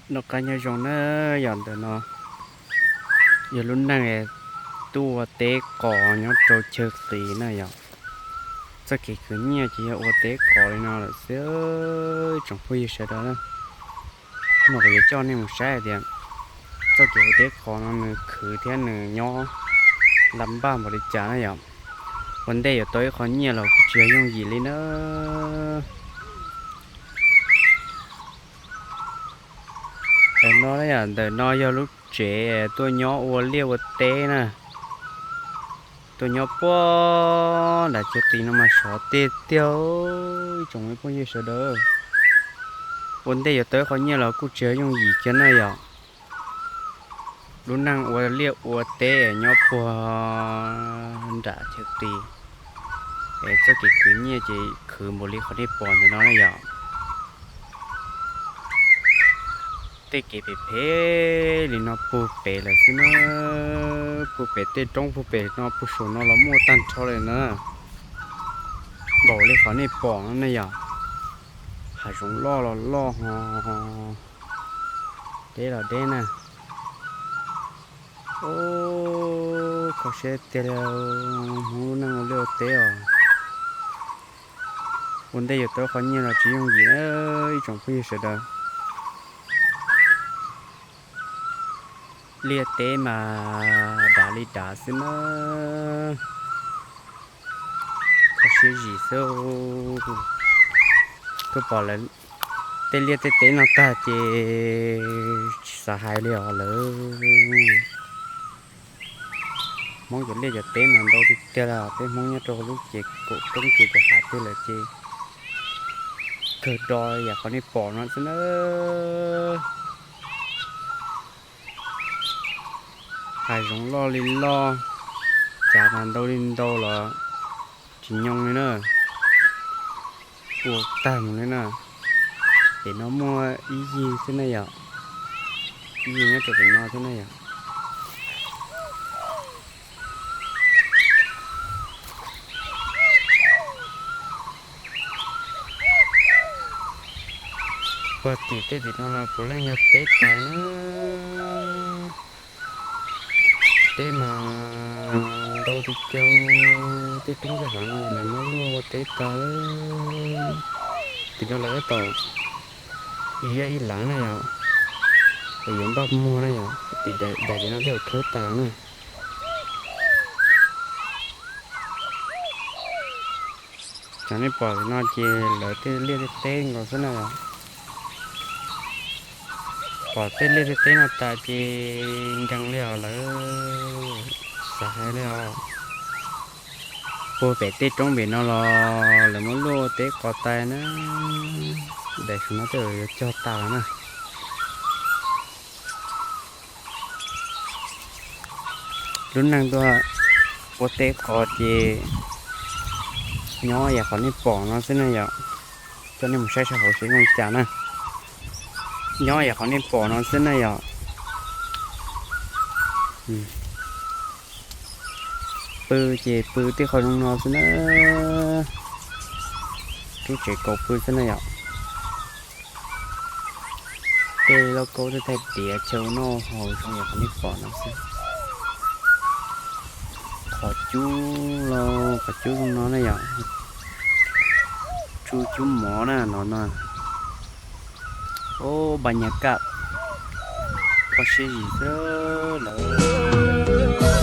Noj qab nyob zoo na, yog ntawm no yog lub neej tuaj ua teb qos nyob rau chaw qis na yom. Txoj kev khwv nyiaj ces yog ua teb qos li no lawm xwb, tsoom phooj ywg sawv daws na. Hnub no kuv yuav coj nej mus saib hais tias txoj kev ua teb qos no nws khwv thiab nws nyob lam npaj npaum li cas na yom. Ua ntej yuav tau ib qho nyiaj los kuj tsis yog yooj yim li na. Ntawm no, ntawm no yog lub tsev tuaj nyob ua liaj ua teb na. Tuaj nyob puag nram chaw qis no mas sov tiag tiag, ib tsoom phooj ywg sawv daws. Ua ntej yuav tau ib qho nyiaj los kuj tsis yog yooj yim kiag na yom. Lub neej ua liaj ua teb nyob puag nram chaw qis, es txoj kev khwv nyiaj ces khwv npaum li qhov nej pom ntawm no na yom. Tej kev phem phem li no puag pem lawm xwb na, puag pem tej roob puag pem no puag saum no los muaj tag nrho lawm na. Npaum li qhov nej pom no ne yom, hav zoov loj los loj ho, deb los deb na. Kho siab tiag li, Hmoob lub neej ua liaj ua teb os. Ua ntej yuav tau qhov nyiaj los tsis yooj yim na ib tsoom phooj ywg sawv daws. Liaj teb mas dav li dav xwb na. Kho siab zim xwb. Tuaj pom lawv tej liaj tej teb no tag ces tsis xav hais li os lawm. Hmoob cov liaj cov teb mas ntau tiag tiag li, peb Hmoob nyob rau lub ces kaum roob ces cov hav twg lawm ces kawg do yam qhov nej pom no xwb na. Hav zoov loj li loj, cav mas ntau li ntau los tsis nyoo li na. Ua tag mus li na. Pem no muaj ib yig xwb na yom, ib yig nyob rau pem no xwb na yom. Puag tim tej tim no los puav leej yog teb tas na. Teb mas ntau tiag tiag, tej roob tej hav no lawv muab luaj ua teb tas. Tim no lawv tab tom ziab ib leeg na yom, es yuav npaj muag na yom, tim daim tim no twb khawb tas na. Cov nej pom no ces lawv tej liaj tej teb nkaus xwb na yom. Pom tej liaj tej teb no tas ces nkees li os lawm, xav hais li os. Puag pem tej roob pem no los lawv muab luaj ua teb qos tas na. Daim saum no twb yuav cog tas los na. Lub neej tuaj ua teb qos ces nyob yam qhov nej pom no xwb na yom. Coj nej mus saib sab hauv seb zoo li cas na. Nyob yam qhov nej pom no xwb na yom. Pw ces pw tej qhov zoo no xwb na. Rub tsev kaus pw xwb na yom. Tej lauj kaub tej thaij tiav chaw noj haus zoo yam qhov nej pom no xwb. Qhov cub los qhov cub zoo no na yom. Tsuj cub mov na no na. Ub, npa nyas kaj, kho siab zim xwb lawm.